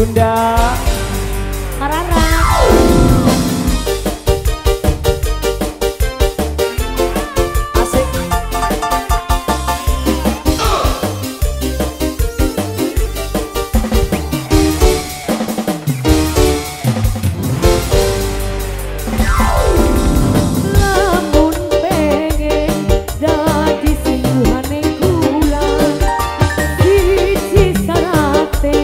Bunda Karara. Asik. Lamun pengen dadi singguhane kula, siji sarate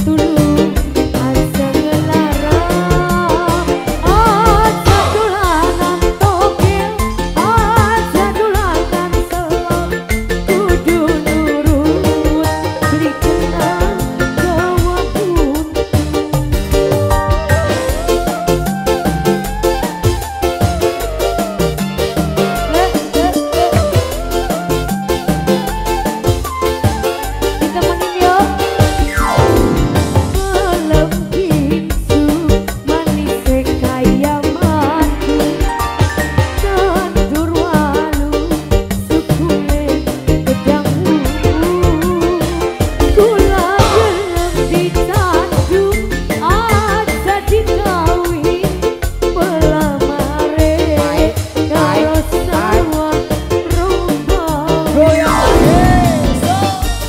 tulung aja ngelarang. Aja dolanan togel, aja dolanan selop, kudu nurut beli kena gawa buntu. Ditemenin yuk. Pelem bingsu manise kaya madu, tandur walu sukune gedang ungu. Kula gelem ditandu aja dikawin pelamare karo sawah rumput.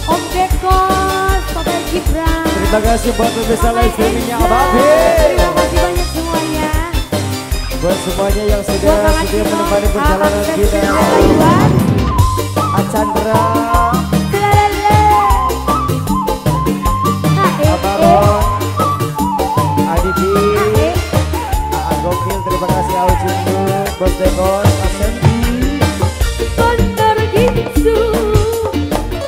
Om Dekos, Papa Gibran. Terima kasih buat pemirsa live streamingnya Ababe. Terima kasih banyak semuanya. Buat semuanya yang sudah Buat Kang setia Akino, menemani perjalanan Kang kita. Taiwan. Achandra, Lalala. Abaron, Aditi, Aan Gokil, terima kasih Aujundu, Bos Dekos, Asendi. Kontor gitsu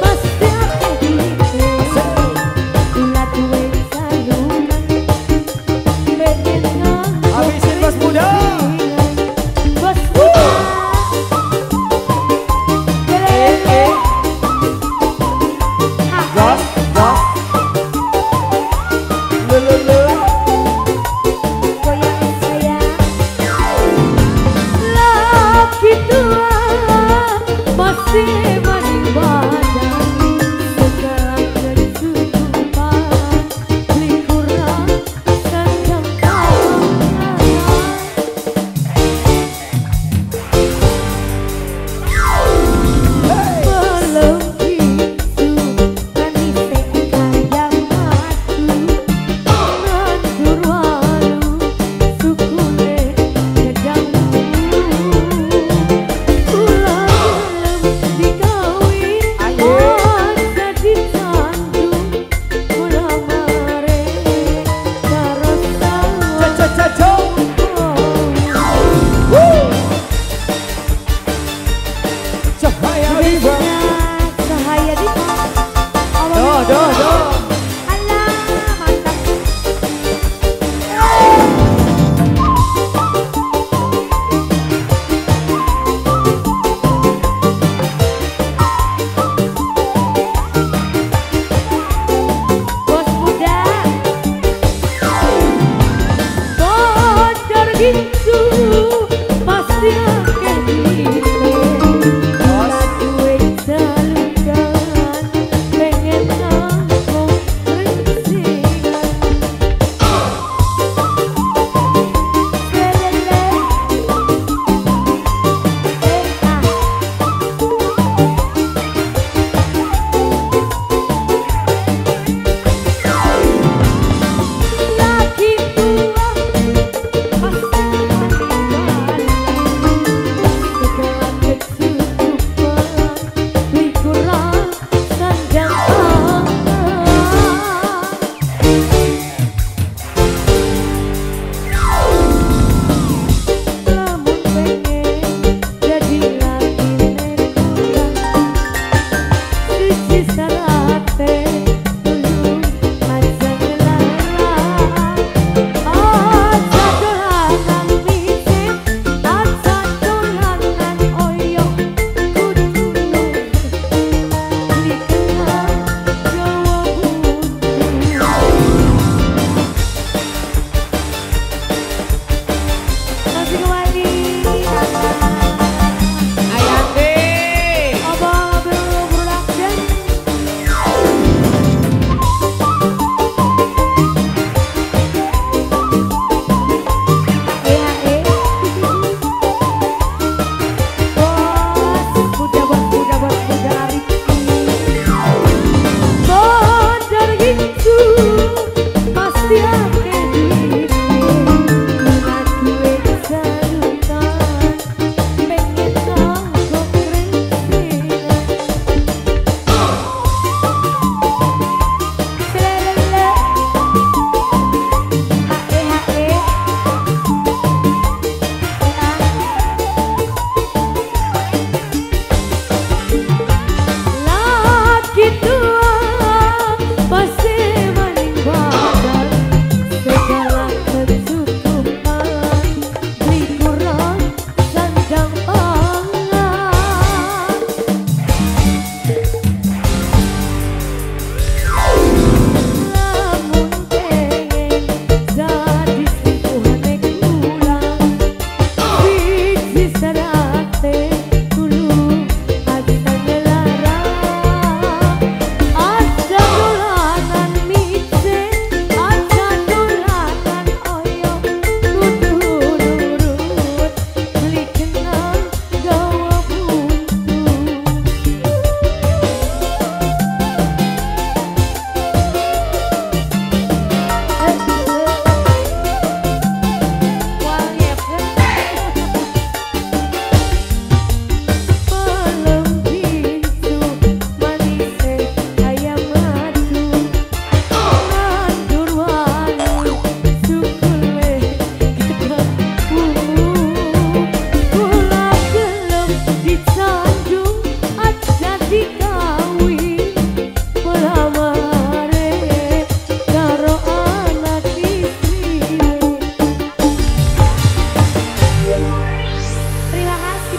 pasti akeh duwite. Kula duwe saluran pengen nganggo Habisin Bos Muda. Bos muda. Lele. Gas, gas. Le, le, le. Goyang sayang. Lagi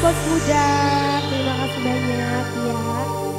Bos Muda. Terima kasih banyak ya.